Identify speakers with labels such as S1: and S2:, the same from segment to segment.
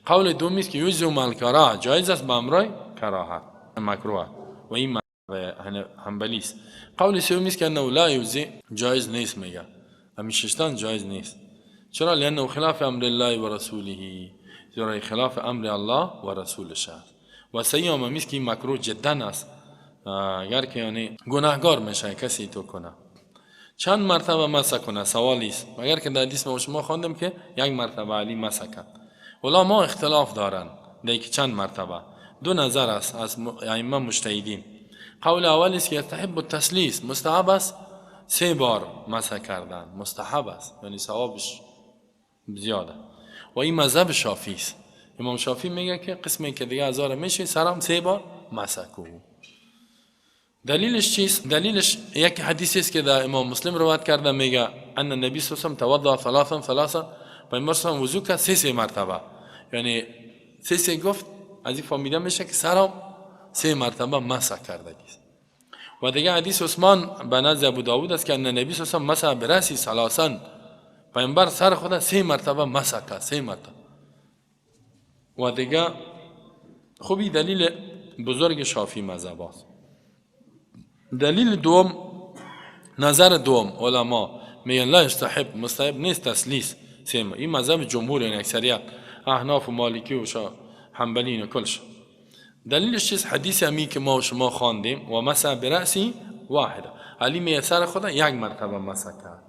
S1: قول دومی است که یجزئ مع الکراهه، جایز است به همراه کراهت، مکروه، و این حنبلی است. قول سومی است که انه لا یجزئ، جایز نیست. میگه همین ششتن جایز نیست. چرا؟ لانه خلاف امر الله و رسوله، زیرا خلاف امر الله و رسولش است. و سیوم هم است که این مکروه جدا است، اگر که یعنی گناهگار میشه کسی تو کنه. چند مرتبه مسح کنه سوالی است. اگر که در حدیث ما شما خواندم که یک مرتبه علی مسح کرد، علما اختلاف دارن در که چند مرتبه. دو نظر است از ائمه مجتهدین. قول اول است که یستحب التثلیث، مستحب است سه بار مسح کردن، مستحب است، یعنی ثوابش زیاده. و این مذهب شافعی است. امام شافعی میگه که قسمی که دیگه هزار میشه سرم سه بار مسح کو. دلیلش چیست؟ دلیلش یک حدیث است که در امام مسلم روایت کرده، میگه ان النبی صلی الله علیه و توضا ثلاثا ثلاثا، پیامبر صلی وضو کرد سه سه مرتبه، یعنی سه سه گفت. از این فهمیده میشه که سرم سه مرتبه مسح کرده است. و دیگه حدیث عثمان به نزد ابو داود است که ان النبی صلی الله علیه و مسح برأسه ثلاثا، پیامبر سر خود سه مرتبه مسح کرد، سه مرتبه. و دیگه خوبی دلیل بزرگ شافعی مذهب است. دلیل دوم، نظر دوم علما میگن لا یستحب، مستحب نیست تثلیث سه. این مذهب جمهور، یعنی اکثریت احناف و مالکی و حنبلین و کلش. دلیلش چیست؟ حدیث امی که ما و شما خواندیم، و مسح برأسه واحده، علی میگه سر خود یک مرتبه مسح کرد،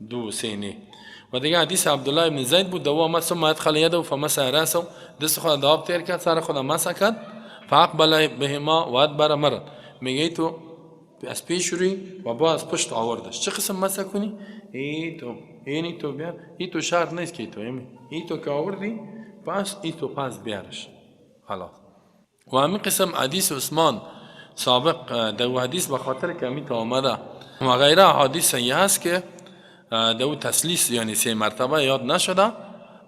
S1: دو سه نه. و دیگه حدیث عبدالله ابن زید بود، دو آمد، ثم ادخل یده فمسح رأسه، دست خود در آب تیر کرد، سر خود مسح کرد، فاقبل بهما و ادبر مره. میگه تو از پیش روی و با از پشت آوردش. چه قسم مسح کنی؟ ای تو اینی تو بیار، ای تو شرط نیست که تو ای تو که آوردی پس ای تو پس بیارش، خلاص. و همین قسم حدیث عثمان سابق، دو حدیث به خاطر که همین تو آمده و غیره حدیث صحیح است که دو تثلیث، یعنی سه مرتبه یاد نشده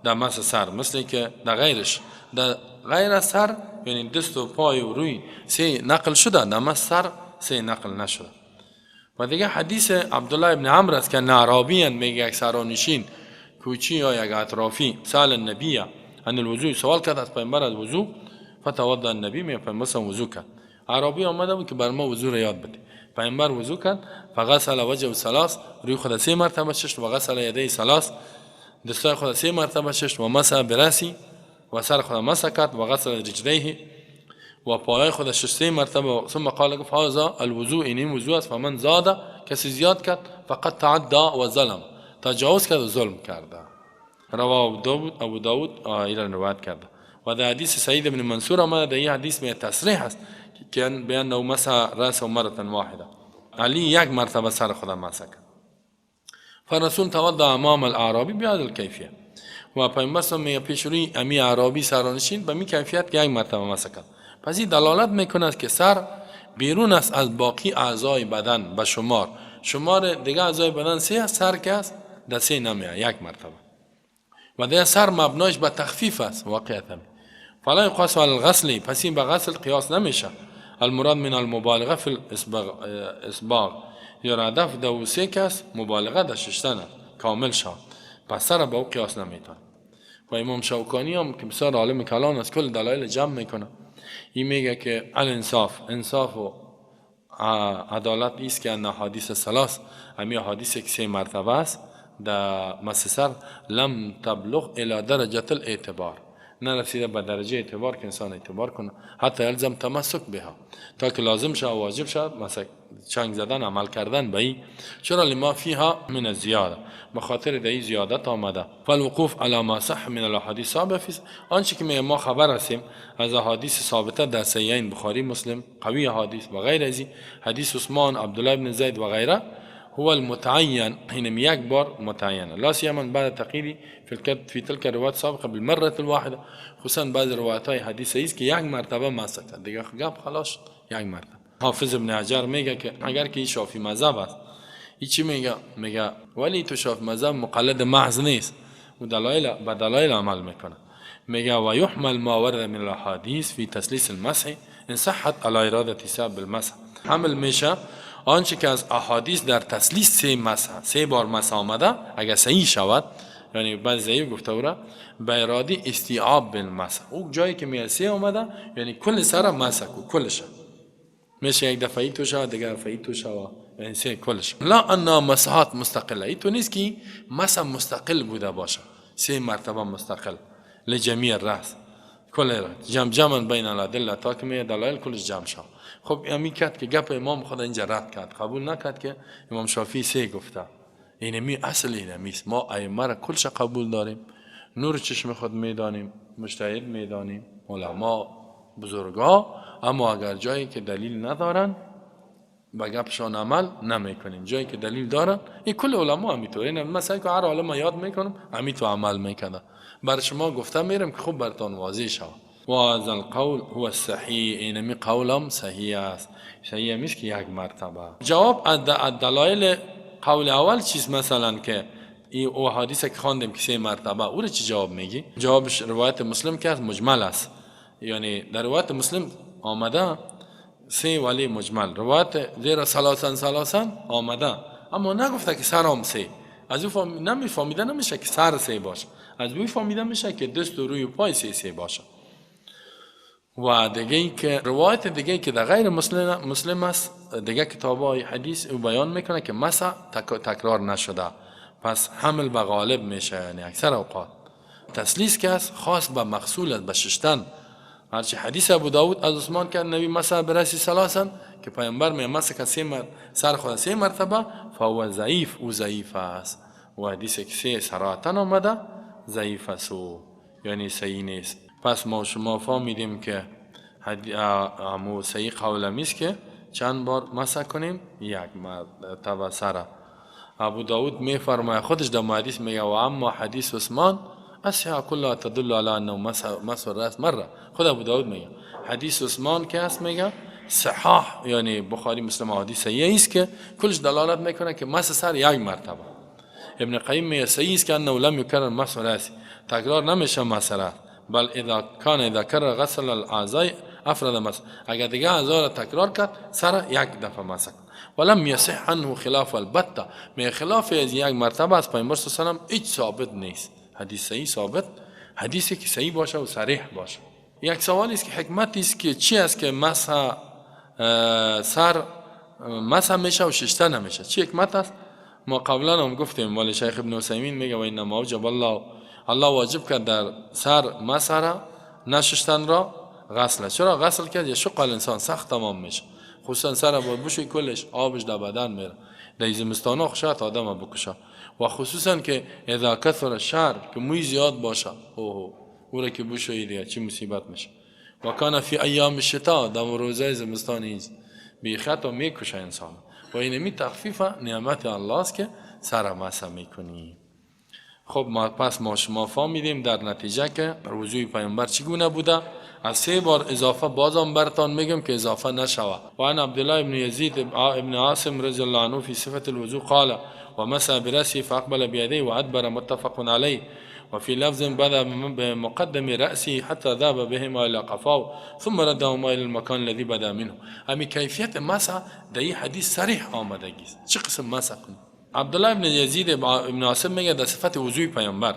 S1: در مسح سر، مثل که در غیرش، در غیر سر یعنی دست و پای و روی سه نقل شده، در مسح سر سه نقل نشده. و دیگه حدیث عبدالله ابن عمرو است که اعرابیا، میگه یک صحرانشین کوچی یا یک اطرافی، سأل النبی عن الوضوء، سوال کرد از پیامبر از وضو، فتوضأ النبی، میگه پیامبر وضو کرد. اعرابی آمده بود که بر ما وضو را یاد بده. پیامبر وضو کرد، فغسل وجهه ثلاث، روی خود سه مرتبه ششت، و غسل یدیه ثلاث، دستای خود سه مرتبه ششت، و مسح برأسه، و سر خود مسح کرد، و غسل رجلیه، و پای خود ششت سه مرتبه. ثم قال، گفت هذا الوضوء، این وضو است، فمن زاد، کسی زیاد کرد، فقد تعدى و ظلم، تجاوز کرد و ظلم کرده. رواه ابو داود، ابو داود اینا روایت کرده. و در حدیث سعید بن منصور آمده، در این حدیث می تصریح است که بأنه مسح رأسه مرة واحدة، علی یک مرتبه سر خود مسح کرد. فالرسول توضأ امام الاعرابی بهذه الکیفیه، و پیامبر میگه پیش روی امی اعرابی صحرانشین به می کیفیت که یک مرتبه مسح کرد. پس این دلالت میکند که سر بیرون است از باقی اعضای بدن به شمار. شمار دیگه اعضای بدن سه است، سر که است در سه نمیه، یک مرتبه. و دیگه سر مبنایش به تخفیف است واقعیت. فلا یقاس علی الغسل، پس این به غسل قیاس نمیشه، المراد من المبالغه فی الاسباغ، یا هدف دو سه کس مبالغه در ششتن کامل شد، پس سر با او قیاس نمیتونه. و امام شوکانی هم که بسیار عالم کلان است، کل دلایل جمع میکنه، این میگه که الانصاف، انصاف و عدالت ایست که ان احادیث ثلاث، امی حدیث که سه مرتبه است در مسح سر، لم تبلغ الى درجه الاعتبار، نرسیده به درجه اعتبار که انسان اعتبار کنه، حتی یلزم تمسک بها، تا که لازم شد، واجب شد مثلا چنگ زدن، عمل کردن به این. چرا؟ لما فیها من الزیاده، به خاطر در زیادت آمده. فالوقوف علی ما صح من الاحادیث ثابت، آنچه که ما خبر هستیم از احادیث ثابته در صحیحین بخاری مسلم، قوی حدیث و غیر از حدیث عثمان، عبدالله بن زید و غیره، هو المتعین، حين یک بار متعین، لا سيما بعد تقييد في تلك الروايات السابقه بالمره الواحده. خصوصا بعض روایت های حدیث است که یک مرتبه مسح کرد، دیگه گپ خلاص، یک مرتبه. حافظ ابن حجر میگه که اگر که این شافعی مذهب است، این چی میگه؟ میگه ولی تو شافعی مذهب مقلد محض نیست و دلایل به دلایل عمل میکنه. میگه و یحمل ما ورد من الاحادیث فی تثلیث المسح ان صحت علی اراده سبب المسح، حمل میشه آنچه که از احادیث در تثلیث سه مسح، سه بار مسح آمده، اگر صحیح شود. یعنی بعض ضعیف گفته او را به ارادی استیعاب بالمسح. او جایی که میگه سه آمده یعنی کل سر مسح کو، کلش میشه یک دفعه تو شوه، دیگر دفعه تو شوه، یعنی سه کلش. لا ان مسحات مستقله، ای تو نیست که مسح مستقل بوده باشه، سه مرتبه مستقل لجمیع الراس، کل جمع جمعا بین الادله، تا که می دلایل کلش جمع شد. خب امی کرد که گپ امام خود اینجا رد کرد، قبول نکرد که امام شافعی سه گفته. اینمی اصل اینمیست. ما ائمه را کلش قبول داریم، نور چشم خود میدانیم، مجتهد میدانیم، علما بزرگا، اما اگر جایی که دلیل ندارن به گپشان عمل نمیکنیم، جایی که دلیل دارن این کل علما همینطور. این مثلا که هر علما یاد میکنم همینطور عمل میکنه. بر شما گفته میرم که خوب برتان واضح شود. و هذا القول هو الصحیح، اینمی قولم صحیح است. صحیح میشه که یک مرتبه. جواب از دلایل قول اول چیز مثلا که این او حدیث که خواندیم که سه مرتبه، او رو چی جواب میگی؟ جوابش روایت مسلم که است مجمل است، یعنی در روایت مسلم آمده سه ولی مجمل، روایت زیر ثلاثا ثلاثا آمده، اما نگفته که سرام سه. از او نمیفهمیده نمیشه که سر سه باشه، از او فهمیده میشه که دست و روی و پای سه سه باشه. و دیگه ای که روایت دیگه ای که در غیر مسلم است، دیگه کتابای حدیث او بیان میکنه که مسح تکرار نشده، پس حمل به غالب میشه، یعنی اکثر اوقات. تسلیس که است خاص به مغسول است، به ششتن. هرچی حدیث ابو داود از عثمان که نبی مسح برسی ثلاثا، که پیامبر می مسح که سر خود سه مرتبه، فهو ضعیف، او ضعیف است. و حدیث که سه صراحتا آمده ضعیف است و یعنی صحیح نیست. پس ما شما فهمیدیم که امو صحیح قول میست که چند بار مسح کنیم؟ یک مرتبه سر. ابو داود میفرماید خودش در حدیث میگه و اما حدیث عثمان الصحة كلها تدل على انه مسح الراس مره. خود ابو داود میگه حدیث عثمان که هست میگه صحاح، یعنی بخاری مسلم حدیث صحیح است که کلش دلالت میکنه که مسح سر یک مرتبه. ابن قیم میگه صحیح است که انه لم یکرر مسح الراس، تکرار نمیشه مسح راس، بل اذا کان اذا کرر غسل الاعضاء افرد مسح، اگر دیگه اعضا را تکرار کرد سر یک دفعه مسح. ولم یصح عنه خلاف البته، می خلاف از یک مرتبه از پیامبر صلی الله علیه و سلم هیچ ثابت نیست. حدیث صحیح ثابت، حدیثی که صحیح باشه و صریح باشه. یک سوال است که حکمت است که چی است که مسح سر مسح میشه و ششته نمیشه، چی حکمت است؟ ما قبلا هم گفتیم، ولی شیخ ابن عثیمین میگه و انما اوجب الله، الله واجب کرد در سر مسح را نششتن را غسل. چرا غسل کرد؟ یشق الانسان، سخت تمام میشه، خصوصا سر باید بشوی کلش آبش در بدن میره، در زمستان خشات آدم بکشه، و خصوصا که اذا کثر الشعر که موی زیاد باشه، اوه او را که بشوی دیگه چی مصیبت میشه. و کان فی ایام الشتاء، در روزای زمستان ایز بی خطا میکشه انسان. و اینمی تخفیف نعمت الله است که سر مسح میکنی. خب ما پس ما شما فهمیدیم در نتیجه که وضوی پیامبر چگونه بوده. از سه بار اضافه بازم برتان میگم که اضافه نشوه. و عن عبدالله ابن یزید ابن عاصم رضی الله عنه فی صفة الوضوء قال ومسح برأسه فأقبل بيديه وأدبر متفق عليه. وفي لفظ بدأ بمقدم رأسه حتى ذهب بهما إلى قفاه ثم ردهما إلى المكان الذي بدأ منه. امی کیفیت مسح در این حدیث صریح آمدگی است. چه قسم مسح کنیم؟ عبدالله ابن یزید ابن عاصم میگه در صفت وضوی پیامبر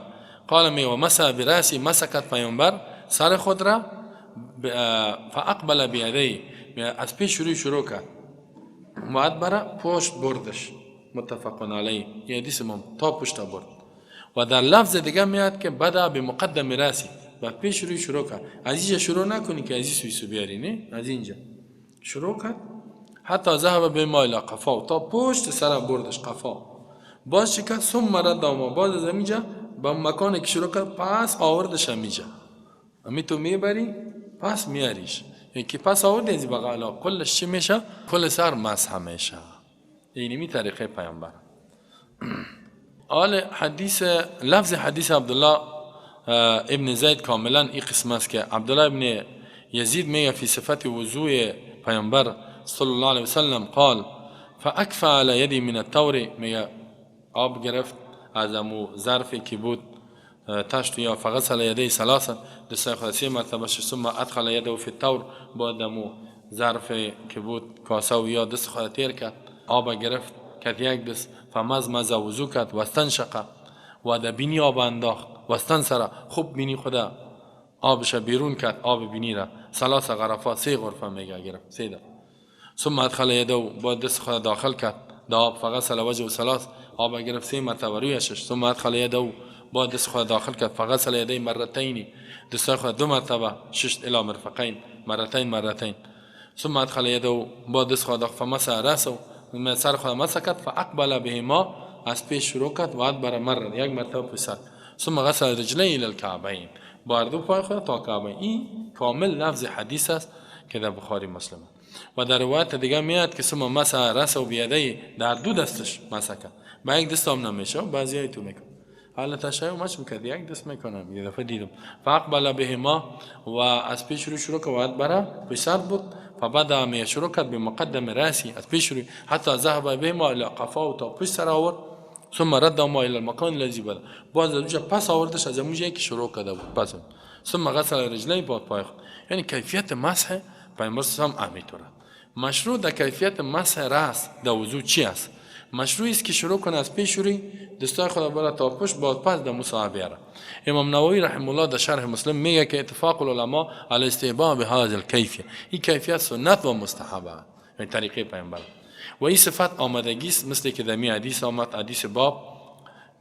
S1: قال می و مسح برأسه، مسح کرد پیامبر سر خود را، فأقبل بیدیه، از پیش شروع کرد، و ادبر پشت بردش، متفق علیه. این حدیث امام تا پشت برد. و در لفظ دیگه میاد که بدا به مقدم راسی، و پیش روی شروع کرد. از اینجا شروع نکنی که از این سوی بیاری، نه از اینجا شروع کرد حتی ذهب به ما الی قفا، تا پشت سر بردش قفا. باز چی کرد؟ ثم رد ما، باز از اینجا به مکانی که شروع کرد پس آوردش اینجا، امی تو میبری پس میاریش، یکی پس آوردی از بغلا کلش چی میشه؟ کل سر مسح میشه. اینمی طریقه پیامبر. آل حدیث لفظ حدیث عبدالله ابن زید کاملا این قسم است که عبدالله ابن یزید میگه فی صفت وضوء پیامبر صلی الله علیه وسلم قال فاکفأ علی یدی من التور، میگه آب گرفت از امو ظرفی که بود تشت یا فغسل یدی ثلاثا، دستای خود سه مرتبه شست، ثم ادخل یده فی التور، بعد امو ظرف که بود کاسه و یا دست خود تیر کرد، آب گرفت کرد یک دست، فمزمز وضو کرد و استنشق و در بینی آب انداخت و استنثر، خوب بینی خدا آبش بیرون کرد، آب بینی را ثلاث غرفات، سه غرفه میگه گرفت، سه ده. ثم ادخل یده، با دست خود داخل کرد در آب، فغسل وجهه ثلاث، آب گرفت سه مرتبه رویش. ثم ادخل یده، با دست خود داخل کرد، فغسل یده مرتین، دست خود دو مرتبه ششت الی مرفقین، مرتین مرتین. ثم ادخل یده، با دست خود داخل، فمسح راسه، سر خود مسح کرد، فاقبل بهما، از پیش شروع کرد و ادبر مره، یک مرتبه پشت سر. ثم غسل رجليه الى الكعبین، با دو پای خود تا کعبین. این کامل لفظ حدیث است که در بخاری مسلم. و در روایت دیگه میاد که ثم مسح راسه بیده، در دو دستش مسح کرد، با یک دست هم نمیشه، بعضی های تو میکن حالا تشیع مش میکرد، یک دست میکنم. یه دفعه دیدم فاقبل بهما، و از پیش رو شروع کرد و ادبر پشت سر بود. فبدا می شروع کرد به مقدم راسی، از پیش رو حتی ذهب بهما الى قفا، تا پشت سر آورد. ثم ردهما الى المكان الذي بدا، باز از اونجا پس آوردش از اونجایی که شروع کرده بود پس. ثم غسل رجليه، با پای خود. یعنی کیفیت مسح پیامبر صلی الله علیه و مشروع در کیفیت مسح راس در وضو چی است؟ مشروع است که شروع کنه از پیش روی دستای خود بالا تا پشت، بعد پس در مسح بیاره. امام نووی رحم الله در شرح مسلم میگه که اتفاق العلماء علی استحباب هذه الکیفیه، این کیفیت سنت و مستحبه، یعنی طریقه پیامبر و این صفت آمدگی است، مثل که در می حدیث آمد، حدیث باب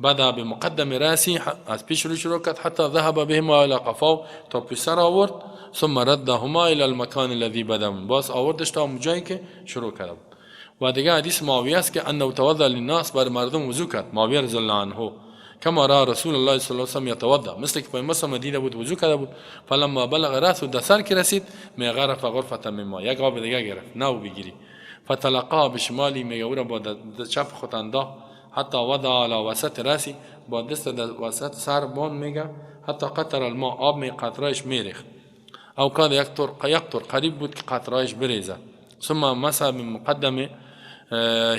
S1: بدا به مقدم راسی، از پیش رو شروع کرد، حتی ذهب بهما الى قفا، تا پشت سر آورد. ثم ردهما الى المكان الذي بدا، باز آوردش تا جایی که شروع کرده بود. و دیگه حدیث معاویه است که انه توضا للناس، بر مردم وضو کرد معاویه رضی الله عنه، کما را رسول الله صلی الله علیه و سلم یتوضا، مثل که پیامبر صلی دیده بود وضو کرده بود. فلما بلغ راسه، در سر که رسید، می غرف غرفه من ماء، یک آب دیگه گرفت نو بگیری، فتلقا بشمالی، میگه او را با چپ خود انداخت، حتی وضع على وسط راسی، با دست در وسط سر بان، میگه حتی قطر الماء، آب می قطرایش میریخت، او کاد یقطر یقطر، قریب بود که قطرایش بریزه. ثم مسح من مقدم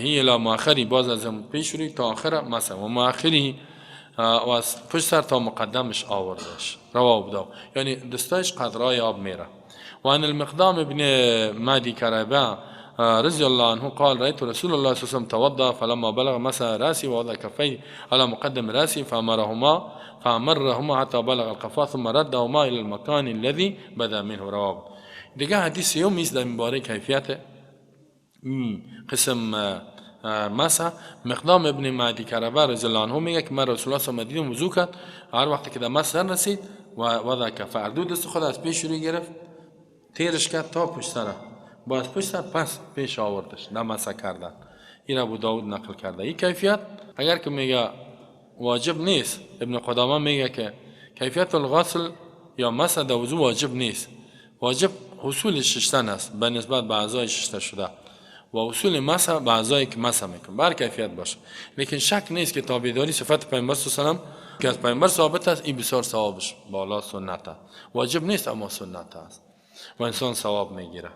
S1: هی الى مؤخری، باز از پیش روی تا آخر مسح و مؤخری، و از پشت سر تا مقدمش آوردش. رواه ابو، یعنی دستایش قطرای آب میره. و عن المقدام ابن معدی کربه رضي الله عنه قال رأيت رسول الله صلى الله عليه وسلم توضأ فلما بلغ مسح راسي ووضع كفيه على مقدم راسي فأمرهما حتى بلغ القفا ثم ردهما إلى المكان الذي بدا منه. رواه. دیگه حدیث یوم است در باره کیفیت قسم مسح. مقدام ابن معدی کربه رضی الله عنه میگه که من رسول الله صلی الله علیه و وضو کرد، هر وقتی که در مسح رسید و وضع کفه، دو دست خود از پیش روی گرفت، تیرش کرد تا پشت سر، باز پشت سر پس پیش آوردش نه مسح کردن. این ابو داود نقل کرده. این کیفیت اگر که میگه واجب نیست، ابن قدامه میگه که کیفیت الغسل یا مسح در وضو واجب نیست، واجب حصول ششتن است به نسبت به اعضای ششته شده و اصول مسح به اعضایی که مسح میکنه بر کیفیت باشه. لیکن شک نیست که تابعداری صفت پیامبر صلی الله علیه و که از پیامبر ثابت است، این بسیار ثوابش بالا، سنت است، واجب نیست اما سنت است و انسان ثواب میگیره.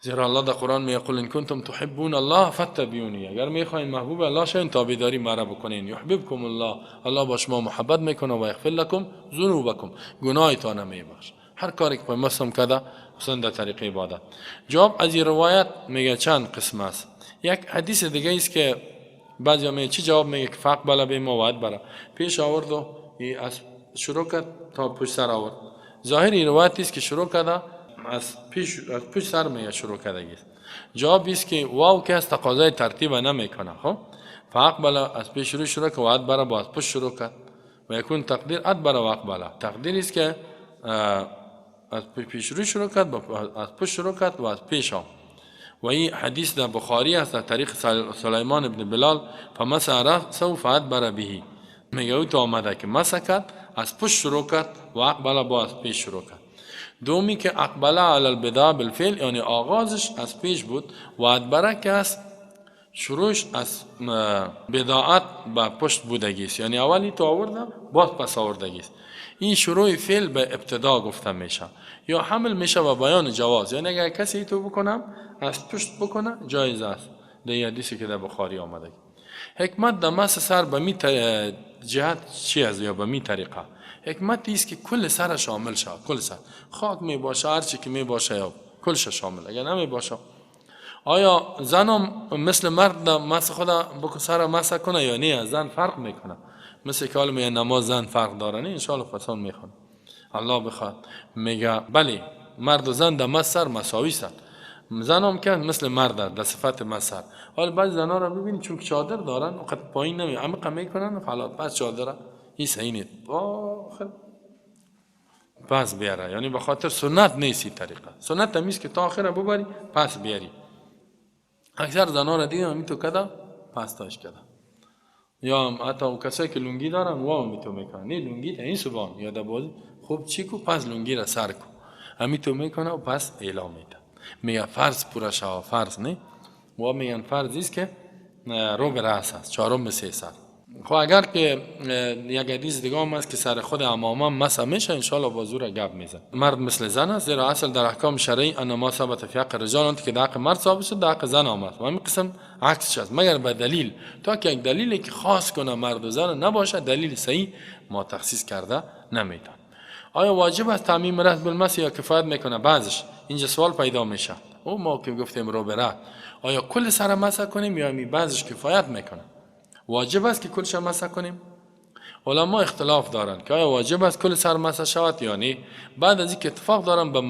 S1: زیرا الله در قرآن میگه قل ان کنتم تحبون الله فاتبعونی، اگر میخواین محبوب الله شوین تابعداری مرا بکنین، یحببکم الله، الله با شما محبت میکنه، و یغفر لکم ذنوبکم، گناهتان میبخشه. هر کاری که پیامبر کرده خصوصا در طریق عبادت. جواب از این روایت میگه چند قسم است. یک حدیث دیگه است که بعضی میگه چی جواب میگه که فاقبل بهما و ادبر، پیش آورد و از شروع کرد تا پشت سر آورد. ظاهر این روایت است که شروع کرده از پیش، از پشت سر میگه شروع کرده است. جواب است که واو که از تقاضای ترتیب نمیکنه. خب فاقبل از پیش شروع کرد و ادبر با از پشت شروع کرد و یکون تقدیر ادبر و اقبل، تقدیر است که از پیش رو شروع کرد، از پشت شروع کرد و از پیش آمد. و این حدیث در بخاری است در طریق سلیمان ابن بلال فمسح رأسه فادبر به، میگه او تو آمده که مسح کرد از پشت شروع کرد و اقبل با از پیش شروع کرد. دومی که اقبل علی البداء بالفعل، یعنی آغازش از پیش بود و ادبره که از شروعش از بداعت به پشت بودگی است، یعنی اولی تو آورده باز پس آوردگی است. این شروع فعل به ابتدا گفته میشه یا حمل میشه و بیان جواز، یعنی اگر کسی تو بکنم از پشت بکنه جایز است. در حدیثی که در بخاری آمده. حکمت در مسح سر به می جهت چی است یا به می طریقه؟ حکمت است که کل سر شامل شود، کل سر خاک می باشه، هر چی که می باشه یا کلش شامل. اگر نمی باشه آیا زنم مثل مرد مسح خود سر مسح کنه یا نه؟ زن فرق میکنه. مثل که حالا نماز زن فرق داره نه، انشاءالله پسان میخوان الله بخواد. میگه بله مرد و زن در مسح سر مساوی است، زن هم که مثل مرد در صفت مسح سر. حالا بعضی زنها رو ببینید چون چادر دارن وقت پایین نمی عمیق میکنن خلاص، پس چادر این صحیح نیست، آخر پس بیاره، یعنی به خاطر سنت نیست این طریقه. سنت همیست که تا آخر ببری پس بیاری. اکثر زنها رو دیدم همین تو کده پس تاش کده، یا حتی اون کسایی که لونگی دارن وا می تو میکنن، نه لونگی تا این سبان یا در بازی خوب چی کو پس لونگی را سر کو، همین تو میکنه و پس اعلام میده. میگه فرض پورا شوا فرض نه، و میگن فرض است که رو به رأس است، چهارم به سه سر. خب اگر که یک حدیث دیگه هم است که سر خود امامه مسح میشه، انشالله با زور گپ میزن. مرد مثل زن است، زیرا اصل در احکام شرعی ان ما ثبت فی حق الرجال، آن که در حق مرد ثابت شد در حق زن آمد، و همین قسم عکسش است، مگر به دلیل، تا که یک دلیلی که خاص کنه مرد و زن نباشه، دلیل صحیح ما تخصیص کرده نمیتون. آیا واجب است تعمیم رأس بالمسح یا کفایت میکنه بعضش؟ اینجا سوال پیدا میشه. او ما که گفتیم رو به آیا کل سر مسح کنیم یا می بعضش کفایت میکنه؟ واجب است که کلش مسح کنیم؟ علما اختلاف دارند که آیا واجب است کل سر مسح شود یا نه. بعد از اینکه اتفاق دارن به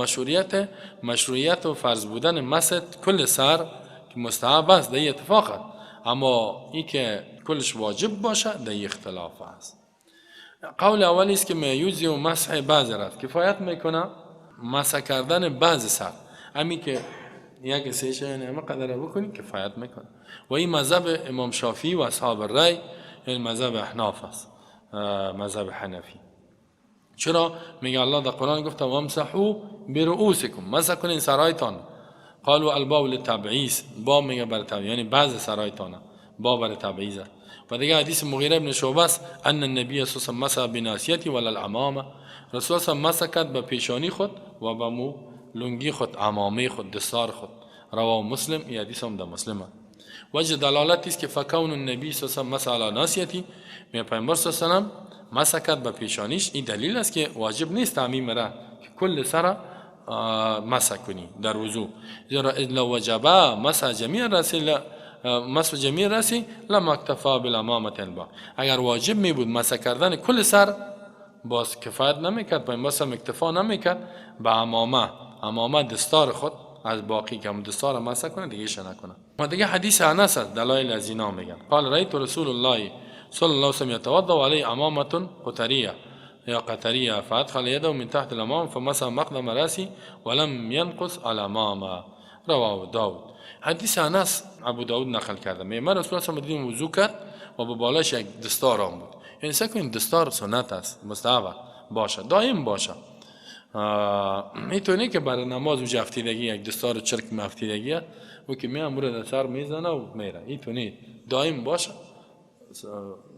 S1: مشروعیت و فرض بودن مسح کل سر که مستحب است، در اتفاق است، اما این که کلش واجب باشه در اختلاف است. قول اولی است که میوزی و مسح بعض رفت کفایت میکنه، مسح کردن بعض سر، همین که یک سه یعنی همه قدر بکنی کفایت میکنه. و این مذهب امام شافعی و اصحاب الرأی، یعنی مذهب احناف است، مذهب حنفی. چرا؟ میگه الله در قرآن گفته وامسحوا برؤوسکم، مسح کنین سرایتان. قالوا الباء للتبعیض، با میگه برای تبعیض، یعنی بعض سرایتان با برای تبعیض. و دیگه حدیث مغیره ابن شعبه است، ان النبی صلی الله علیه و سلم مسح بناصیته ولا العمامه، رسول الله مسح کرد به پیشانی خود و به مو لنگی خود، عمامه خود، دستار خود. رواه مسلم، این حدیث هم در مسلم. وجه دلالت است که فکون النبی صلی الله علیه و سلم مسح علی ناصیته، می پیامبر صلی الله علیه و سلم مسح کرد به پیشانیش، این دلیل است که واجب نیست تعمیم را که کل سر مسح کنی در وضو، زیرا اذ لو وجب مسح جمیع الراس مسح جمیع الراس لما اکتفا بالامامه الباقی. اگر واجب می بود مسح کردن کل سر باز کفایت نمیکرد، پیامبر صلی الله علیه و اکتفا نمیکرد به عمامه، عمامه دستار خود از باقی که دستار مسح کنه دیگه ش نکنه. ما دیگه حدیث انس است، دلایل از اینا میگن. قال رأیت رسول الله صلی الله علیه و سلم یتوضا علیه عمامه قطریه یا قطریه فادخل یده من تحت الامام فمسح مقدم راسه ولم ينقص الامامه. رواه داود. حدیث انس ابو داود نقل کرده، میگه من رسول الله صلی الله علیه و وضو کرد و به بالاش یک دستار آن بود. یعنی سعی کنید دستار سنت است، مستحب باشه، دائم باشه. میتونی که برای نماز و جفتیدگی یک دستار چرک مفتیدگی و که میام رو در سر میزنه و میره، میتونی دائم باشه،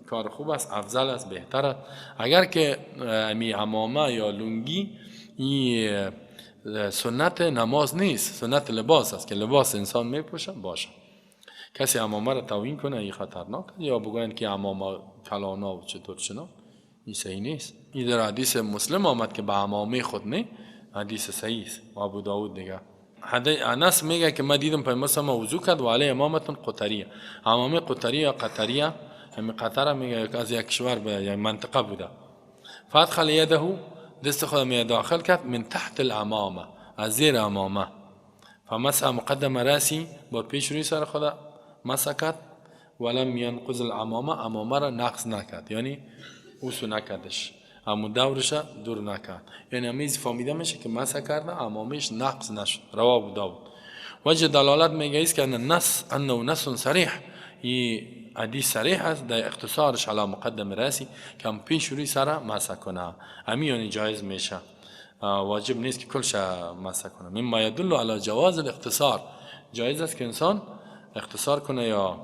S1: کار خوب است، افضل است، بهتر است. اگر که امی عمامه یا لنگی این سنت نماز نیست، سنت لباس است که لباس انسان میپوشه باشه. کسی عمامه را توهین کنه این خطرناک، یا بگوین که عمامه کلانا و چطور چنا، این صحیح نیست. این در حدیث مسلم آمد که به عمامه خود نه، حدیث صحیح است. و ابو داود دیگه انس میگه که من دیدم پیامبر صلی الله علیه و وضو کرد و علیه عمامه قطریه، عمامه قطریه یا قطریه، همین قطر میگه از یک کشور به یک منطقه بوده. فادخل یده، دست خود می داخل کرد، من تحت العمامه، از زیر عمامه، فمسح مقدم راسی، با پیش روی سر خود مسح کرد، ولم ینقض العمامه، عمامه را نقض نکرد، یعنی اوسو نکردش، اما دورش دور نکرد، یعنی امیز فهمیده میشه که مسح کرده عمامهش نقض نشد. رواه ابو داود. وجه دلالت میگه است که ان نص انه نص صریح، این حدیث صریح است در اختصارش علی مقدم راسی که هم پیش روی سر مسح کنه، امی یعنی جایز میشه، واجب نیست که کلش مسح کنه. مما یدل علی جواز الاختصار، جایز است که انسان اختصار کنه یا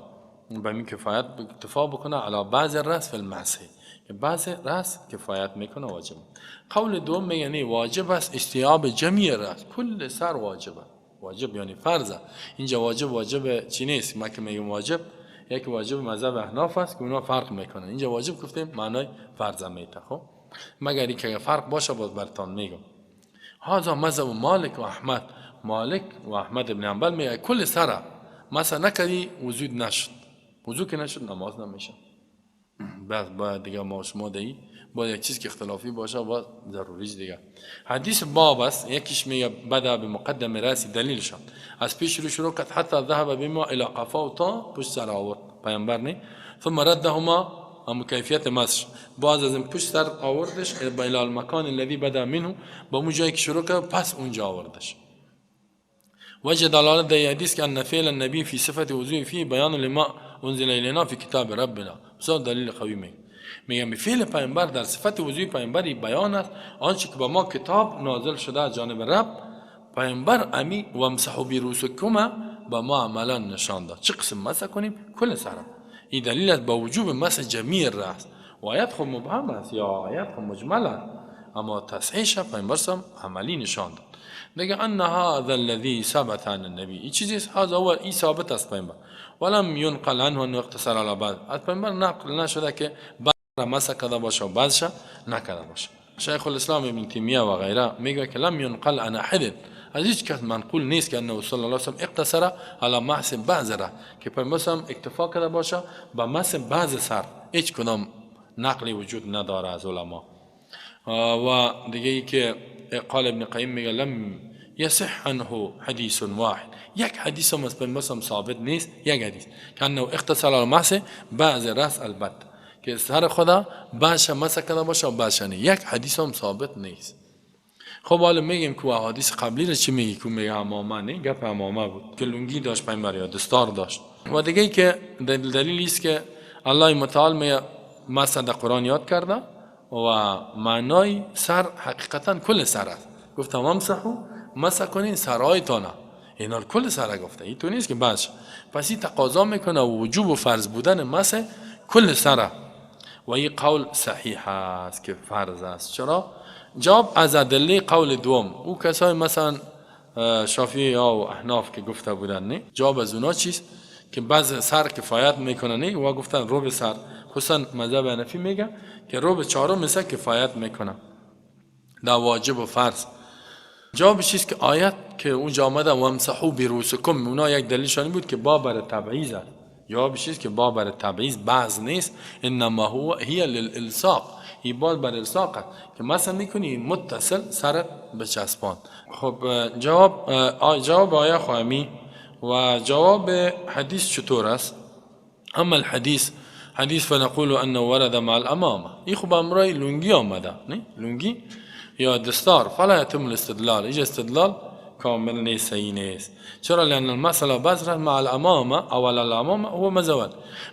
S1: به می کفایت اکتفا بکنه علی بعض الراس فی المسح، که بعض راس کفایت میکنه واجب. قول دوم یعنی واجب است استیعاب جمیع راس، کل سر واجب، واجب یعنی فرض. اینجا واجب واجب چی نیست، ما که میگیم واجب یک واجب مذهب احناف است که اونا فرق میکنن، اینجا واجب گفتیم معنای فرض میته. خب مگر اینکه فرق باشه باز براتون میگم. هذا مذهب مالک و احمد، مالک و احمد ابن حنبل میگه کل سر مثلا نکردی وضو نشد، وضو که نشد نماز نمیشه. بس باید دیگه ما شما دی باید یک چیز که اختلافی باشه باید ضروری دیگه. حدیث باب است، یکیش میگه بدا به مقدم راسی دلیلشان از پیش رو شروع کرد حتی ذهب بما الى قفا تا پشت سر آورد پیامبر نه، ثم ردهما اما کیفیت مسح باز از این پشت سر آوردش الى المکان الذي بدا منه با اون جایی که شروع کرد پس اونجا آوردش. وجه دلالت در حدیث که ان فعل النبی فی صفت وضوء فيه بیان لما انزل الینا فی کتاب ربنا. بسیار دلیل قوی میگه. میگم فعل پیامبر در صفت وضوء پیامبری بیان است آنچه که با ما کتاب نازل شده از جانب رب، پیامبر امی وامسحوا برؤوسکم با ما عملا نشان داد چه قسم مسح کنیم کل سرم. این دلیل است با وجوب مسح جمیع الرأس. و آیت خود مبهم است یا آیت خود مجمل است، اما تصحیحش پیامبر عملی نشان داد. دیگه ان هذا الذي ثبت عن النبي این چیزی است، هذا هو این ثابت است پیامبر، ولم ينقل عنه انه اقتصر على بعض. از پیامبر نقل نشده که بعض مسح کرده باشه و بعضش نکرده باشه. شیخ الاسلام ابن تیمیه و غیره میگه که لم ينقل عن احد، از هیچ کس منقول نیست که انه صلی الله علیه و سلم اقتصر على مسح بعض را، که پیامبر اکتفا کرده باشه با مسح بعض سر، هیچ کدام نقلی وجود نداره از علما. و دیگه ای که قال ابن قیم میگه لم يصح عنه حدیث واحد، یک حدیث هم از پیامبر ثابت نیست، یک حدیث که انه اختصر على مسح بعض راس البته که سر خدا بعض مسح کرده باشه و بعض نه، یک حدیث هم ثابت نیست. خب حالا میگیم که احادیث قبلی رو چی میگی که میگه عمامه نه، گپ عمامه بود که لنگی داشت پیامبر یا دستار داشت. و دیگه ای که دلیلی است که الله متعال میگه مسح در قرآن یاد کرده و معنای سر حقیقتا کل سر است. گفتم امسحو مسح کنین سرایتانه، اینا کل سر گفته، این تو نیست که بعض. پس این تقاضا میکنه وجوب و فرض بودن مسح کل سر، و این قول صحیح است که فرض است. چرا؟ جواب از ادله قول دوم او کسای مثلا شافعی ها و احناف که گفته بودن نه، جواب از اونا چیست که بعض سر کفایت میکنه نه، و گفتن ربع سر، خصوصا مذهب حنفی میگه که ربع چهارم مثل کفایت میکنه در واجب و فرض. جوابش چیست که آیت که اونجا آمده وامسحوا برؤوسکم، اونا یک دلیلشان بود که با بر تبعیض است. جوابش چیست که با بر تبعیض بعض نیست، انما هو هی للالصاق، این بال بر الصاق است که مثلا میکنی متصل سر بچسبان. خب جواب آیه خواهمی و جواب حدیث چطور است؟ اما الحدیث حدیث فنقول انه ورد مع الامامه، این خب امرای لنگی آمده نه، لنگی یا دستار، فلا يتم الاستدلال، ایج استدلال کامل نیست، صحیح نیست. چرا؟ لان المسأله بعض مع الامامه او علی الامامه هو مزول،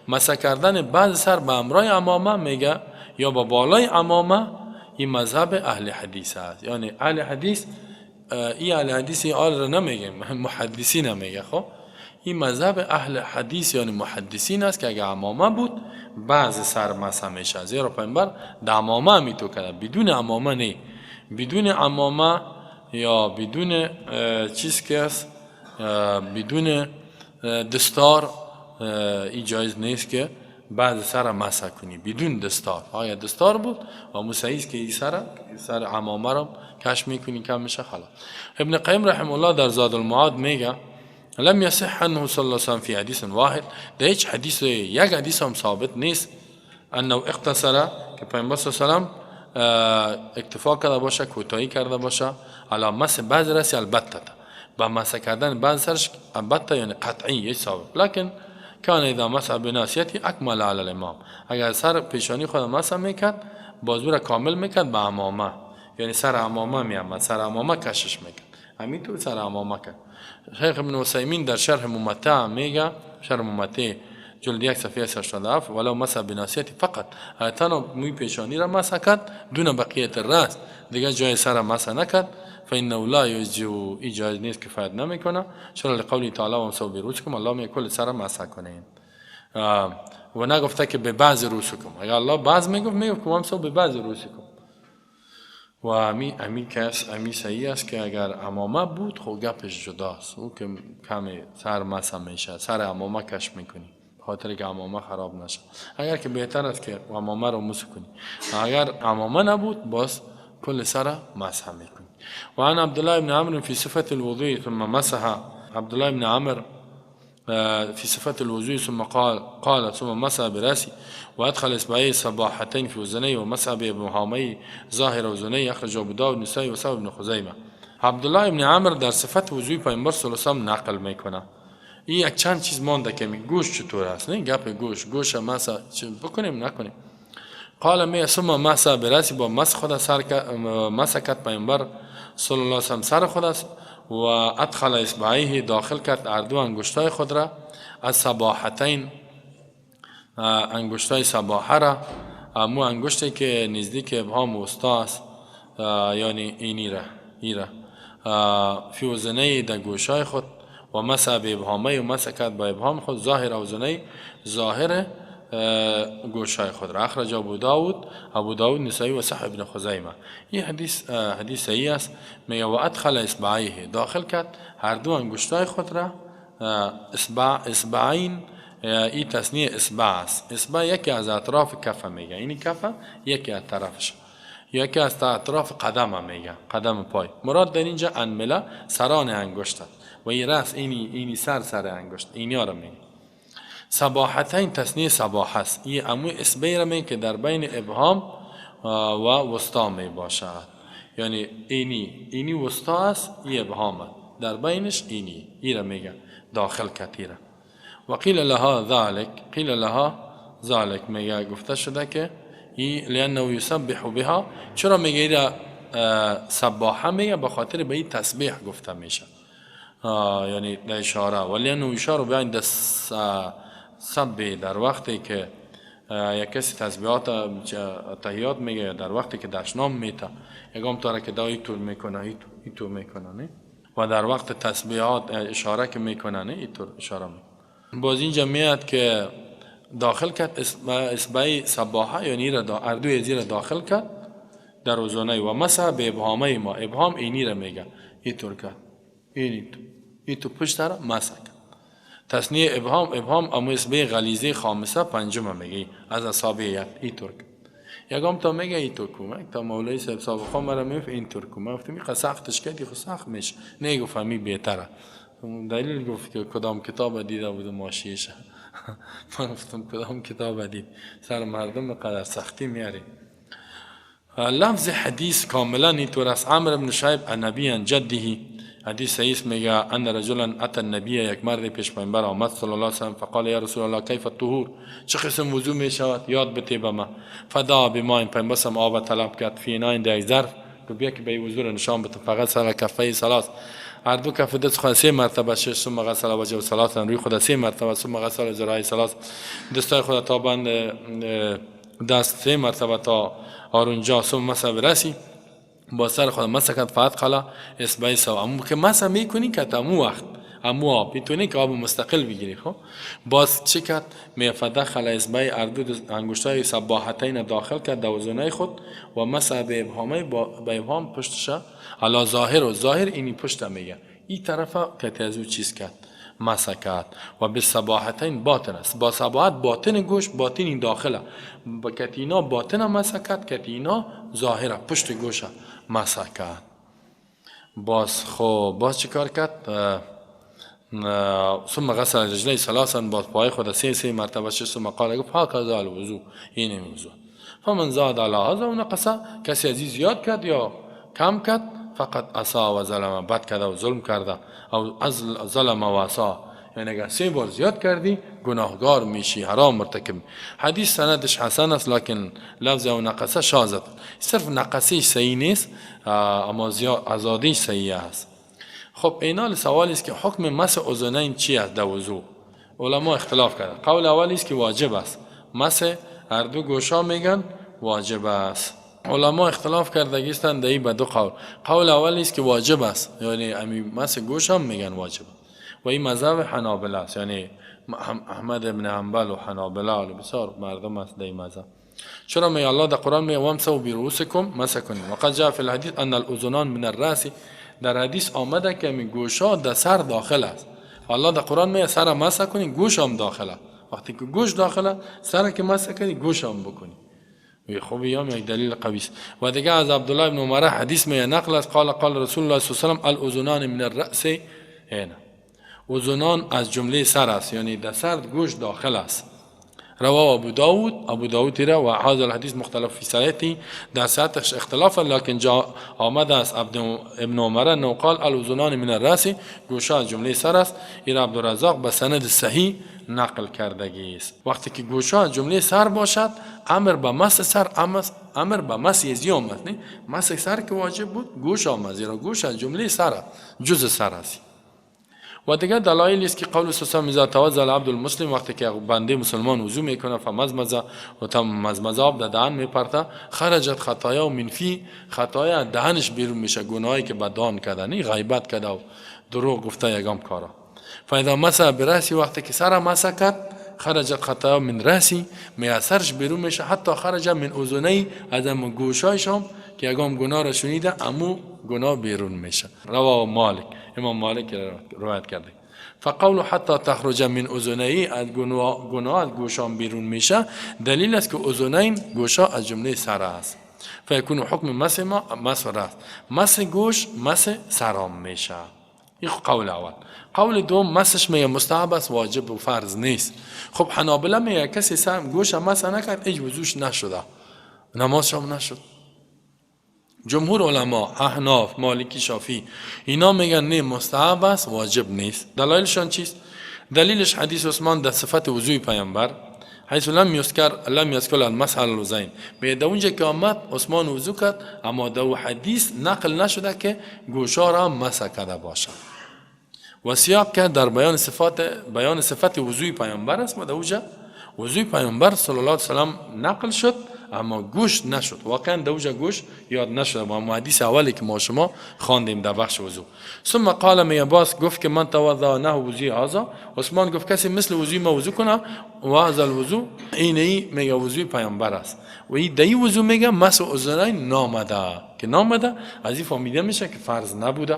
S1: مسح کردن بعض سر به امرای امامه میگه یا با بالای عمامه، این مذهب اهل حدیث است. یعنی اهل حدیث، این اهل حدیث این آل را نمیگه، محدثین نمیگه. خب این مذهب اهل حدیث یعنی محدثین است که اگه عمامه بود بعض سر مسح میشه، زیرا پیامبر در عمامه همی تو کرده، بدون عمامه نه، بدون عمامه یا بدون چیز که است، بدون دستار این جایز نیست که بعض سر مسح کنی بدون دستار. آیا دستار بود و مسیح که این سر عمامه رو کش میکنی کم میشه خلاص. ابن قیم رحمه الله در زاد المعاد میگه لم يصح عنه صلی الله علیه وسلم فی حدیث واحد، در هیچ حدیث یک حدیث هم ثابت نیست انه اقتصر که پیامبر صلی الله علیه وسلم اکتفا کرده باشه، کوتاهی کرده باشه علی مسح بعض رأس البته، با مسح کردن بعض سرش البته یعنی قطعی یک ثابت، لکن کان اذا مسح بناصیته اکمل علی الامام، اگر سر پیشانی خود مسح میکرد بازو را کامل میکرد به عمامه، یعنی سر عمامه میامد، سر عمامه کشش میکرد، همین طور سر عمامه کرد. شیخ ابن عثیمین در شرح ممتع میگه، شرح ممتع جلد 1 صفحه 87، ولو مسح بناصیته فقط، تنها موی پیشانی را مسح کرد دون بقیه الراس، دیگه جای سر مسح نکرد، فانه لا یجزئ، این جایز نیست، کفایت نمیکنه. چرا؟ لقوله تعالی وامسحوا برؤوسکم، الله میگه کل سر مسح کنین و نگفته که به بعض رؤوسکم، اگر الله بعض میگفت میگفت که وامسحوا به بعض رؤوسکم. و امی کس امی صحیح است که اگر عمامه بود خب گپش جداست، او که کم سر مسح میشه، سر عمامه کش میکنی خاطر که عمامه خراب نشه، اگر که بهتر است که عمامه رو مسح کنی، اگر عمامه نبود باز کل سر مسح میکنی. و عن عبد الله بن عمرو فی صفة الوضوء ثم مسح، عبد الله بن عمرو في صفة الوضوء ثم قال ثم مسح برأسه وأدخل إصبعيه السباحتين في أذنيه ومسح بإبهاميه ظاهر أذنيه. أخرج أبو داود النسائي وصححه ابن خزیمه. عبدالله ابن عمر در صفت وضوی پیامبر صلی الله علیه و سلم نقل میکنه. این یک چند چیز مانده که گوش چطور است، نه گپ گوش، گوش مسح بکنیم نکنیم. قال می ثم مسح برأسه، با مسح خود سر مسح کرد پیامبر صلی الله علیه و سلم سر خود است، و ادخل اصبعیه داخل کرد هر دو انگشتای خود را، از سباحتین انگشتای سباحه را، امو انگشتی که نزدیک ابهام وسطا است، یعنی اینی را ایرا فی اذنیه در گوشای خود، و مسح به ابهامه و مسح کرد با ابهام خود ظاهر اذنیه ظاهر گوشای خود را. اخرج ابو داود، ابو داود نسائی و صحیح ابن خزیمه. این حدیث حدیث صحیح است. میگه و ادخل اصبعیه داخل کرد هر دو انگشتای خود را، اصبع اصبعین این تثنیه اصبع است. اصبع یکی از اطراف کفه میگه، اینی کفه یکی از طرفش، یکی از اطراف قدم میگه، قدم پای. مراد در اینجا انمله سران انگشت است و این رأس اینی سر سر انگشت اینیا را میگه. سباحتین تثنیه سباح است. این امو اصبعی را میگه که در بین ابهام و وسطا می باشد، یعنی اینی وسطا است، این ابهام است، در بینش اینی ای را میگه داخل کتیره. و قیل لها ذلک، قیل لها ذلک میگه گفته شده که ای لانه یسبح بها. چرا میگه ایرا سباحه؟ میگه به خاطر به این تسبیح گفته میشه، یعنی در اشاره. ولی انه اشاره به عند سب در وقتی که یک کسی تسبیحات تحیات میگه، در وقتی که دشنام میته یکم تاره که دا ایتور میکنه، ایتور میکنه نه، و در وقت تسبیحات اشاره که میکنه نه، ایتور اشاره میکنه. باز اینجا میاد که داخل کرد اصبع سباحه، یعنی را اردوی زیر داخل کرد در اذنه و مسح به ابهامه ما. ابهام اینی را میگه، اینطور کرد، اینی تو اینطور پشت را مسح کرد. تثنیه ابهام، ابهام امو اصبع غلیظه خامسه پنجم میگه از اصابع، اینطور کرد. یکم تا میگه اینطور کن، تا مولوی صاحب سابقا مرا میگفت اینطور کن، من گفتم این سختش کردی خو سخت میشه، نه گفت می بهتره. دلیل گفت که کدام کتاب دیده بود ماشیشه. من گفتم کدام کتاب دید، سر مردم قدر سختی میاری. لفظ حدیث کاملا اینطور است. عمرو بن شعیب النبی عن جده، حدیث صحیح میگه ان رجلا اتى النبی، یک مرد پیش پیامبر آمد صلی الله علیه و سلم، فقال یا رسول الله کیف الطهور، چه قسم وضو میشود یاد بده به ما. فدعا بماء، پیامبر سم آب طلب کرد، فی اناء در ظرف، گفت بیا که به وضو را نشان بده. فقط سر کفه ثلاث، هر دو کف دست خود سه مرتبه شش، ثم غسل وجهه ثلاثا، روی خود سه مرتبه، ثم غسل ذراعی ثلاث، دستای خود تا بند دست سه مرتبه تا آرونجا، ثم مسح برأسه، با سر خود مسح کرد. فادخل اصبعی سوا، امو که مسح میکنی که تا امو وقت امو آب میتونی که آب مستقل بگیری. خب باز چی کرد؟ می فدخل اصبعی، اردو انگشتای سباحتین داخل کرد دوزنه خود و مسح به ابهامه، با ابهام پشتش علی ظاهر، و ظاهر اینی پشت میگه این طرفه که از او چیز کرد مسح کرد. و به سباحتین باطن است، با سباحت باطن گوش، باطن این داخله، با کتینا باطن مسح کرد، کتینا ظاهره پشت گوش مسح کرد. باز خب باز چیکار کرد؟ ثم غسل رجلیه ثلاثا، باز پای خود سه سه مرتبه شست. ثم قال، گفت هکذا الوضوء، این وضوء. فمن زاد علی هذا و نقص، کسی از زیاد کرد یا کم کرد، فقد اساء و ظلم، بد کرده و ظلم کرده، او از ظلم و اساء، یعنی اگر سه بار زیاد کردی گناهگار میشی، حرام مرتکب. حدیث سندش حسن است، لکن لفظ او نقصه شاذ، صرف نقصه صحیح نیست، اما ازادیش صحیح است. خب اینال سوال است که حکم مسح اذنین چی است در وضو؟ علما اختلاف کردن. قول اول است که واجب است، مسح هر دو گوشا میگن واجب است. علما اختلاف کرده هستند در به دو قول. قول اول است که واجب است، یعنی امی مسح گوش هم میگن واجب و این مذهب حنابله است، یعنی احمد بن حنبل و حنابله و بسیار مردم است در این مذهب. چرا می الله در قرآن می وامسحوا برؤوسکم، مسح کنیم. وقد جاء فی الحدیث ان الاذنان من الراس، در حدیث آمده که می گوشا در سر داخل است. الله در قرآن می سر مسح کنی، گوش هم داخله. وقتی که گوش داخله، سر که مسح کنی گوش هم بکنی. خب هم یک دلیل قوی است. و دیگه از عبدالله بن عمر حدیث می نقل است، قال قال رسول الله صلی الله علیه و سلم الاذنان من الراس. هنا اذنان از جمله سر است، یعنی در سر گوش داخل است. رواه ابو داود، ابو داود را و هذا الحديث مختلف في صحته، در صحتش اختلاف، لكن جا آمده است ابن عمر انه قال الاذنان من الراس، گوش از جمله سر است. این عبدالرزاق به سند صحیح نقل کردگی است. وقتی که گوش از جمله سر باشد، امر به مس سر، امر به مس یزی آمد، نه مس سر که واجب بود گوش آمد، زیرا گوش از جمله سر است، جز سر است. و دیگه دلایل است که قول سلام اذا توضأ العبد المسلم، وقتی که بنده مسلمان وضو میکنه فمزمزه و تم مزمزه آب در دهن میپرته، خرجت خطایا من فی، خطایا دهنش بیرون میشه، گناهی که به دهن کرده، نه غیبت کرده و دروغ گفته یگام کارا. فاذا مسح برأسی، وقتی که سر مسح کرد، خرجت خطایا من رأسی، می سرش بیرون میشه، حتی خرج من اذنی، از ام گوشایش هم که یگام گناه را شنیده امو گناه بیرون میشه. رواه مالک، امام مالک روایت کرده. فقول حتی تخرج من اذنی، از گناه از گوشان بیرون میشه، دلیل است که اذنین گوشا از جمله سر است. فیکون حکم مس ما مس راس، مس گوش مس سرام میشه. این قول اول. قول دوم مسش میگه مستحب است، واجب و فرض نیست. خب حنابله میگه کسی سر گوش مس نکرد هیچ وضوش نشده، نمازش هم نشد. جمهور علما، احناف، مالکی، شافعی اینا میگن نه مستحب است، واجب نیست. دلایلشان چیست؟ دلیلش حدیث عثمان در صفت وضوی پیامبر، حیث لم یذکر لم یذکر المسح علی الاذین، به در اونجا که آمد عثمان وضو کرد، اما در حدیث نقل نشده که گوشا را مسح کرده باشد. و سیاق که در بیان صفات بیان صفت وضوی پیامبر است، و در اونجا وضوی پیامبر صلی الله علیه و سلم نقل شد اما گوش نشد. واقعا در اونجا گوش یاد نشد. با حدیث اولی که ما شما خواندیم در بخش وضو. ثم قال می باز گفت که من توضا نه وضوی هذا، عثمان گفت کسی مثل وضوی ما وضو کنه و هذا الوضو، اینی میگه وضوی پیامبر است. و این دی وضو میگه مس اذنین نامده، که نامده از این فهمیده میشه که فرض نبوده.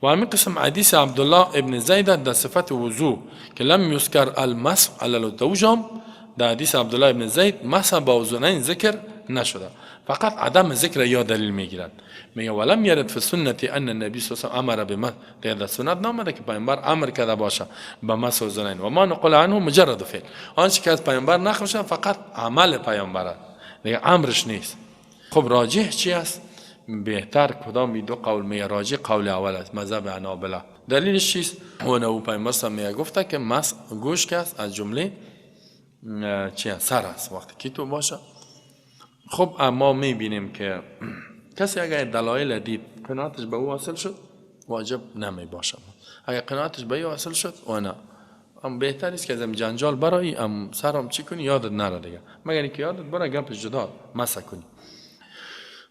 S1: و همین قسم حدیث عبدالله ابن زید در صفت وضو که لم یذکر المسح علی الدوجام، در حدیث عبدالله ابن زید مسح با اذنین ذکر نشده، فقط عدم ذکر یا دلیل میگیرند. میگه ولم یرد فی سنت ان النبی صلی الله علیه و امر بما، در سنت نامده که پیامبر امر کرده باشه به مسح اذنین. و ما نقل عنه مجرد فعل، آنچه که از پیامبر نقل شده فقط عمل پیامبر است، دیگه امرش نیست. خب راجح چی است؟ بهتر کدام دو قول؟ میگه راجح قول اول است، مذهب حنابله. دلیلش چیست؟ و نو پیامبر میگه گفته که مسح گوش که است از جمله چی است؟ سر است، وقتی که تو باشه. خب اما میبینیم که کسی اگر دلایل دید قناعتش به او حاصل شد واجب نمی باشه، اگر قناعتش به او حاصل شد و نه، ام بهتر است که از جنجال برای ام سرم چی کنی یادت نره دیگه، مگر اینکه یادت بره گپش جدا مسح کنی.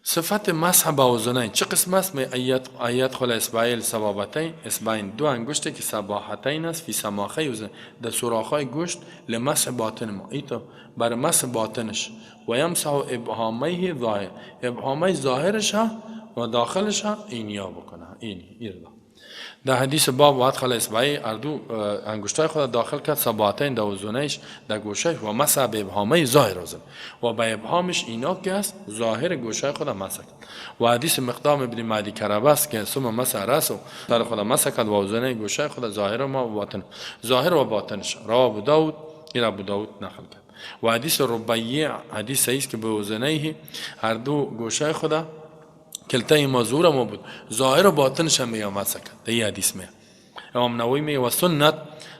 S1: صفت مسح با اذنین چه قسم است؟ می ایت خل اصبعیل سبابتین، اصبعین دو انگشت که سباحتین است، فی سماخه اذن، در سوراخ‌های گوشت، لمسح باطن ما، ایتو بر مسح باطنش، و یمسح ابهامیه ظاهر، ابهامی ظاهرش و داخلش اینیا بکنه، این ایردا. در حدیث باب و ادخل اصبعی، اردو انگشتای خود داخل کرد سباحتین در اذنش در گوشش، و مسح به ابهامه ظاهر اذن، و به ابهامش اینا که است ظاهر گوشه خود مسح کرد. و حدیث مقدام ابن معدی کربه است که ثم مسح رأسه، سر خود مسح کرد و اذنه گوشه خود ظاهر و باطن، ظاهر و باطنش. رواه ابو داود، این ابو داود نقل کرد. و حدیث ربیع حدیث است که به اذنه هر دو گوشه خود کلتای ما ما بود، ظاهر و باطنش هم میگه مسح کرد. در این حدیث میگه امام نووی میگه و سنت،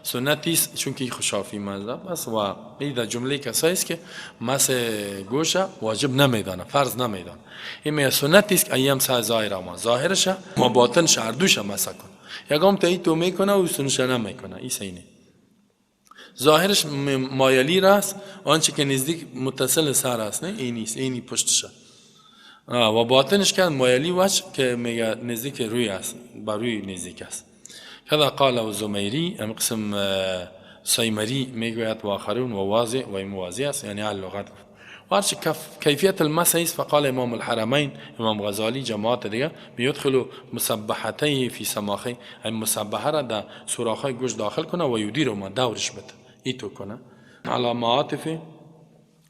S1: سنتی است چون که شافعی مذهب است و این در جمله کسایی است که مسح گوش واجب نمیدانه، فرض نمیدانه. این میگه سنتی است که ایم سه ظاهر ما ظاهرش و باطنش هر دوش مسح کن، یکم تا تو میکنه و سنش نمیکنه، این سینه ظاهرش مایلی راست، آنچه که نزدیک متصل سر است، نه این نیست، اینی پشتشه، و باطنش که مایلی وجه که میگه نزدیک روی است، بر روی نزدیک است. کذا قال زمیری، ام قسم سیمری میگوید و آخرون و واضح و این واضح است، یعنی اهل لغت گفت. و هرچه کیفیت المسح است، فقال امام الحرمین، امام غزالی، جماعت دیگه میدخلوا مسبحته فی سماخه، این مسبحه را در سوراخ‌های گوش داخل کنه و یدیر ما دورش بده، ایتو کنه علی معاطف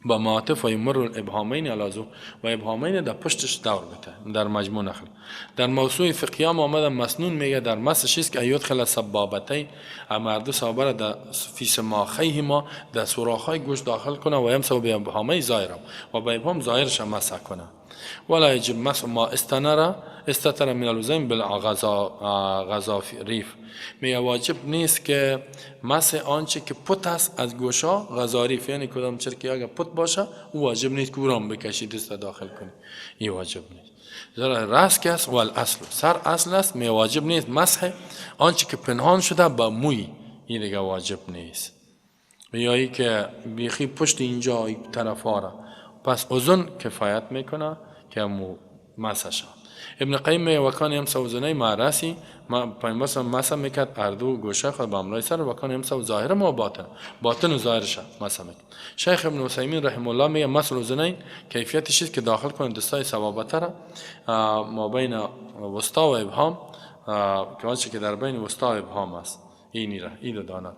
S1: با معاطف و یمر الابهامین علی و ابهامین در پشتش دور بده در مجموع نخل. در موضوع فقهی هم آمده مسنون میگه در مسش است که ایدخل سبابتین اما دو سابره در فی سماخیه ما در سوراخ‌های گوش داخل کنه و یمسح به ابهامه ظاهرم و به ابهام ظاهرش مسح کنه. ولا يجب مسح ما استتر من الاذن بالغضاريف. میگه واجب نیست که مسح آنچه که پت است از گوشا غضاريف، یعنی کدام چرکی اگه پت باشه او واجب نیست که او را بکشی دست داخل کنی، این واجب نیست. زیرا راس که است والاصل سر اصل است، می واجب نیست مسح آنچه که پنهان شده با موی، این دیگه واجب نیست. یا ای که بیخی پشت اینجا این طرف ها را پس اذن کفایت میکنه که مو مسح شد. ابن قیم میگه وکان یمسح اذنیه مع رأسه، ما پیامبر مسح میکرد هر دو گوشه خود با همراه سر، وکان یمسح ظاهر ما باطن، باطن و ظاهرش مسح میکرد. شیخ ابن عثیمین رحمه الله میگه مسح الاذنین کیفیتش است که داخل کنه دستای سبابته را ما بین وسطا و ابهام، که آنچه که در بین وسطا و ابهام است این را این دانه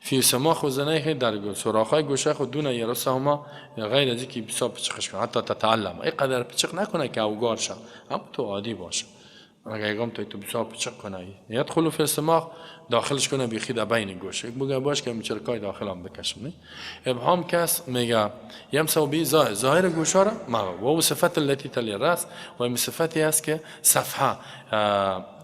S1: فی سماخ اذنیه در سوراخ‌های گوشه خود دون یرسهما، غیر از اینکه بسیار پچخش کنه حتی تتعلم، اینقدر پچخ نکنه که اوگار شه، هم تو عادی باشه. اگر یکم تو بسیار پچخ کنه یدخل فی السماخ داخلش کنه بیخی در بین گوشه بگه باش که چرکای داخل هم بکشم. نه ابهام کس میگه یمسح به ظاهر، ظاهر گوشه را ما و او صفت التي تلی الراس و این صفتی است که صفحه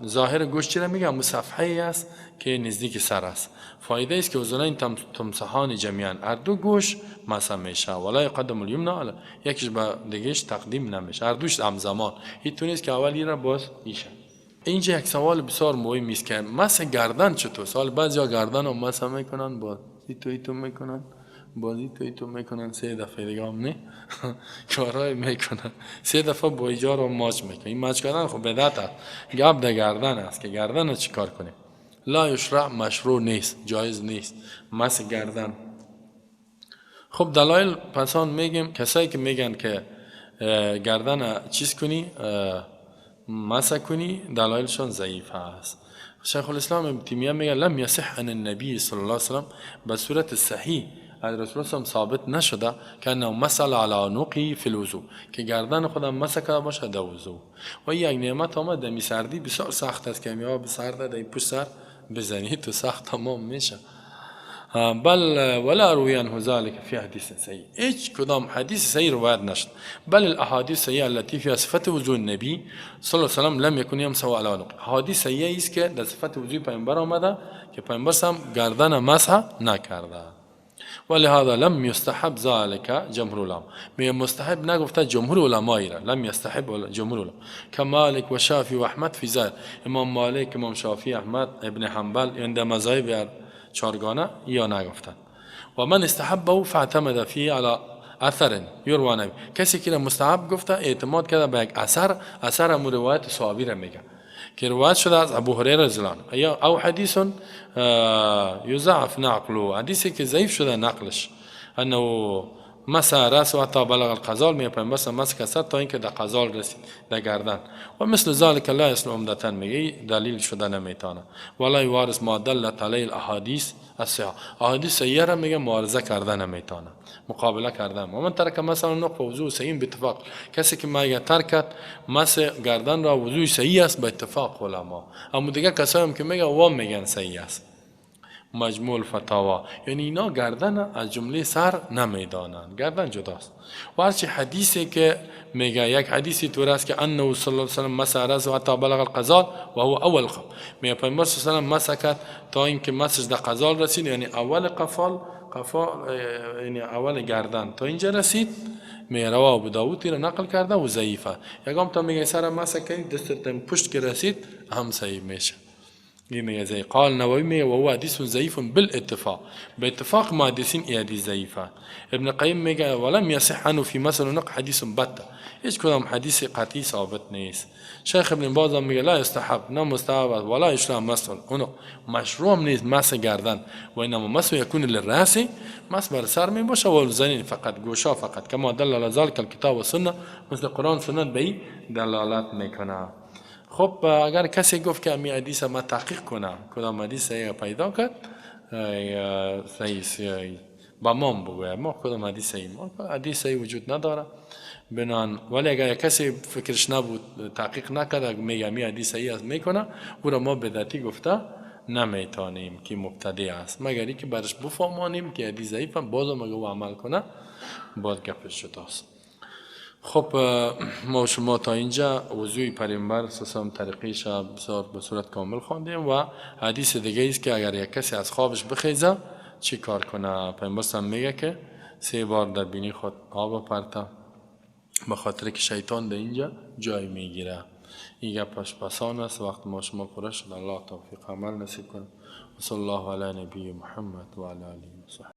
S1: ظاهر گوش چرا میگه هم صفحه است که نزدیک سر است. فایده است که اذنین تمسحان جمیعا، هر دو گوش مسح میشه ولا یقدم الیمنی علی، یکیش به دیگهش تقدیم نمیشه، هر دوش همزمان. هیچ نیست که اولی را باز ایشه. اینجا یک سوال بسیار مهم است که مسح گردن چطور؟ سوال بعضیا گردن رو مسح میکنن با ایتو ایتو میکنن، باز ایتو ایتو میکنن، سه دفعه دیگه هم نه کارهای میکنن، سه دفعه با ایجا رو ماچ میکنن. این ماچ کردن خب بدعت است، گپ در گردن است که گردن رو چیکار کنیم؟ لا یشرع مشروع نیست، جایز نیست مسح گردن. خب دلایل پسان میگیم کسایی که میگن که گردن چیز کنی مسح کنی دلایلشان ضعیف است. شیخ الاسلام ابن تیمیه میگه لم یصح عن النبی صلی الله علیه وسلم به صورت صحیح از رسول الله ثابت نشده که انه مسح علی عنقه فی الوضوء، که گردن خودم مسح کرده باشه در وضو. و یک نعمت آمد دمی سردی بسیار سخت است که میاد سرد در پشت سر بزنی تو سخت تمام میشه. بل ولا روي عنه ذلك في حديث صحيح، هیچ کدام حدیث صحیح روایت نشد. بل الاحاديث الصحيحه التي فيها صفه وضوء النبي صلى الله عليه وسلم لم يكن يمسح على عنقه. احادیث صحیحه است که در صفت وضوء پیامبر آمده که پیامبر هم گردن مسح نکرده. ولهذا لم يستحب ذلك جمهور العلماء، میگه مستحب نگفته جمهور علماء را، لم يستحب جمهور العلماء كمالك وشافعي واحمد في ذلك. امام مالک، امام شافعی، احمد ابن حنبل، یعنی در مذاهب چارگانه یا نگفتن. و من استحبه فاعتمد فيه على اثر يروى عنه، کسی که مستحب گفته اعتماد کرده به یک اثر، اثر هم روایت صحابی را میگه که روایت شده از ابو هریره رضی الله عنه، یا او حدیث یضعف نقله، حدیثی که ضعیف شده نقلش، انه مسح راسه حتی بلغ القزال، میگه پیامبر مسح کرد تا اینکه در قزال رسید در گردن. و مثل ذلك لا يصلح عمدتا، میگه دلیل شده نمیتونه. ولا یوارث ما دلت علیه الاحادیث الصحیحه، احادیث صحیحه را میگه معارضه کرده نمیتونه، مقابله کرده. و من ترک مسح العنق فوضوء صحیح به اتفاق، کسی که میگه ترک کرد مسح گردن را وضوء صحیح است به اتفاق علما. اما دیگه کسایی هم که میگه وام میگن صحیح است. مجموع الفتاوا، یعنی اینا گردن از جمله سر نمیدانند، گردن جداست. و هرچی حدیثی که میگه یک حدیثی طور است که انه صلی الله علیه وسلم مسح راسه حتی بلغ القزال و هو اول قفا، میگه پیامبر صلی الله علیه و مسح کرد تا اینکه مسحش در قزال رسید، یعنی اول قفال، قفا یعنی اول گردن تا اینجا رسید. میگه رواه ابو داود را نقل کرده و ضعیفه. یکم تا میگه سر مسح کردی دستت پشت که رسید هم صحیح میشه. میگه زي قال نووي میگه وهو حديث ضعيف بالاتفاق، به اتفاق محدثین این حدیث ضعیفه. ابن قیم میگه ولم يصح عنه في مسح العنق حديث بته، هیچ کدام حدیث قطعی ثابت نیست. شیخ ابن باز هم میگه لا یستحب، نه مستحب است، ولا یشرع مسح العنق، مشروع هم نیست مسح گردن، و انما مسح یکون للراس، مسح بر سر می باشه و الزنین فقط، گوشا فقط، کما دل علی ذلك الکتاب و سنه، مثل قرآن سنت به این دلالت میکنه. خب اگر کسی گفت که امی حدیث ما تحقیق کنم، کدام حدیث صحیح پیدا کرد، صحیح با ما بگوید ما کدام حدیث ای ما حدیث ای وجود نداره بنان. ولی اگر کسی فکرش نبود، تحقیق نکرد، میگه می حدیث ای است میکنه، او را ما بدعتی گفته نمیتونیم که مبتدع است، مگر اینکه برش بفهمانیم که حدیث ضعیف، بازم اگه او عمل کنه باز گپش جداست. خب، ما شما تا اینجا وضوی پیامبر صلی طریقیش بسیار به صورت کامل خواندیم و حدیث دیگه است که اگر یک کسی از خوابش بخیزه چی کار کنه. پیامبر میگه که سه بار در بینی خود آب پرته، به خاطر که شیطان در اینجا جای میگیره. این گپش پسان است. وقت ما شما پوره شد. الله توفیق عمل نصیب کنه. و صلی الله علی نبی محمد و علی آله و صحبه.